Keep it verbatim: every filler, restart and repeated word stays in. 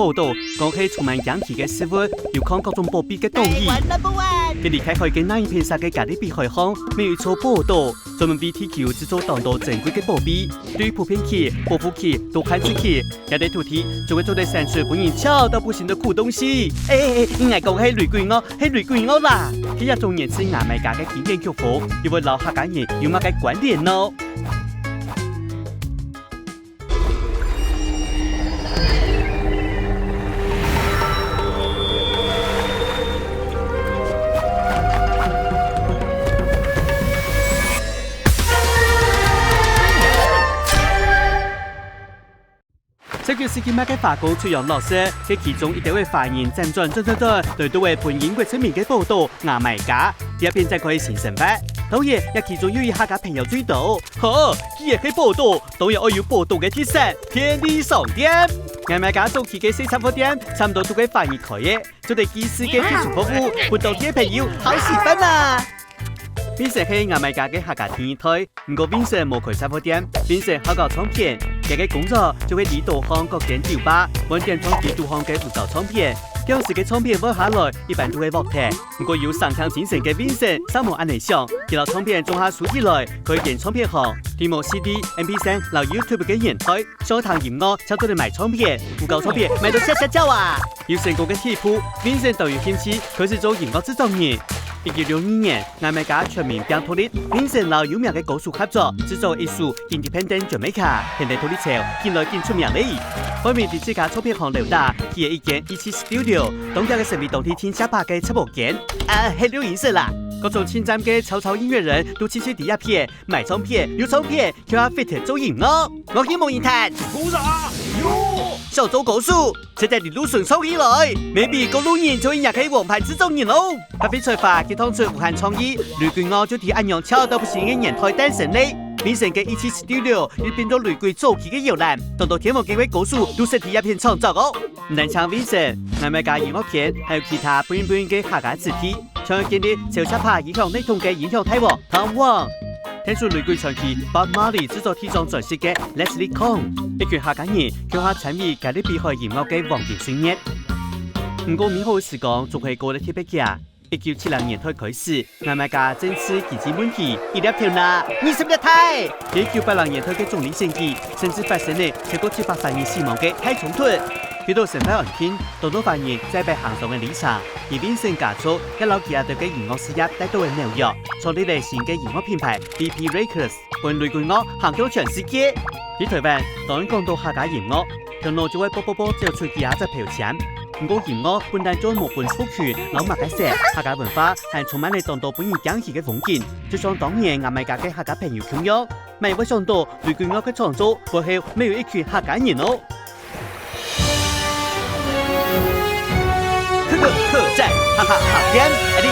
寶島，講係充滿驚奇个事物，又囥各種寶貝个島嶼。在離開海个另一片山个加勒比海項，乜有一座寶島，專門為地球製造當多珍貴个寶貝。對於普遍區、保護區到限制區，這塊土地就會做得產出分人潮到不行个酷東西。哎哎哎，𠊎講係雷鬼鱷，係雷鬼鱷啦！係這種源自牙買加个經典曲風，又會摎客家人有麼个關聯呢？ 十九世紀末个法國出洋佬式，係其中一兜个華人輾轉轉轉轉，來到个分英國殖民个寶島牙買加，在這片展開新生活。當然，這其中又以客家朋友最多。好，既然係寶島，當然愛有寶島个特色，便利商店。牙買加早期个細雜貨店，差毋多就係華人開个，做得寄食个特殊服務，分當地个朋友好食飯啊！Vincent係牙買加个客家第二代，毋過Vincent無開雜貨店，Vincent好搞唱片，佢个工作就係在島項各間酒吧，換典藏基督項个烏膠唱片。當時个唱片換下來，一般都係樂壇，毋過有省錢精神个Vincent，嗄無恁樣想，佢摎唱片總下收起來，開間唱片行。在無CD、MP三摎YouTube个年代， 想聽音樂，就做得買唱片，烏膠唱片賣到削削叫啊！有成功个底背，Vincent就有興趣開始做音樂製作人。一九六二年，牙買加全民病獨立，Vincent摎有名个歌手合作，製作一首《Independent Jamaica》，現代獨立潮緊來緊出名咧。外面在自家唱片行樓底，起了一間E七Studio，當下个成為當地定下把个雜貨間。啊，係錄音室啦！各種清站个潮潮音樂人都聚集在這片，買唱片、錄唱片， 就愛fit做音樂，樂器無人彈。鼓掌！有！想做歌手，就在這路脣衝起來，maybe過路人就係若个王牌製作人囉。發揮才華，激盪出無限創意，雷鬼鱷就在恁樣潮到不行个年代誕生咧。Vincent个E七Studio又變做雷鬼早期个搖籃，當多天王級个歌手都識在這片創作哦。毋單淨Vincent，牙買加音樂圈還有其他bling bling个客家子弟， 像建立潮州話影響系統个影響大王Tom Wong，天主雷鬼傳奇Bob Marley製作第一張專輯个Leslie Kong，一群客家人共下參與加勒比海音樂个黃金歲月。毋過美好个時光總係過得特別遽。一九七零年代開始，牙買加政治經濟問題一粒跳啦，二十粒大。一九八零年代个總理選舉，甚至發生了超過七百萬人死亡个大衝突。為到生活安定，當多華人在北行上个里程， 而Vincent家族也摎佢兜个音樂事業帶到了紐約，創立了新个音樂品牌V P Records，分雷鬼樂行向全世界。在台灣，當講到客家音樂，頭腦就會啵啵啵走出幾下隻標籤。毋過音樂本來就無分族群摎麼个色，客家文化還充滿了當多分人驚喜个風景，就像當年牙買加个客家朋友共樣，乜會想到雷鬼樂个創作背後乜有一群客家人哦。 客客客棧，哈哈哈店，愛你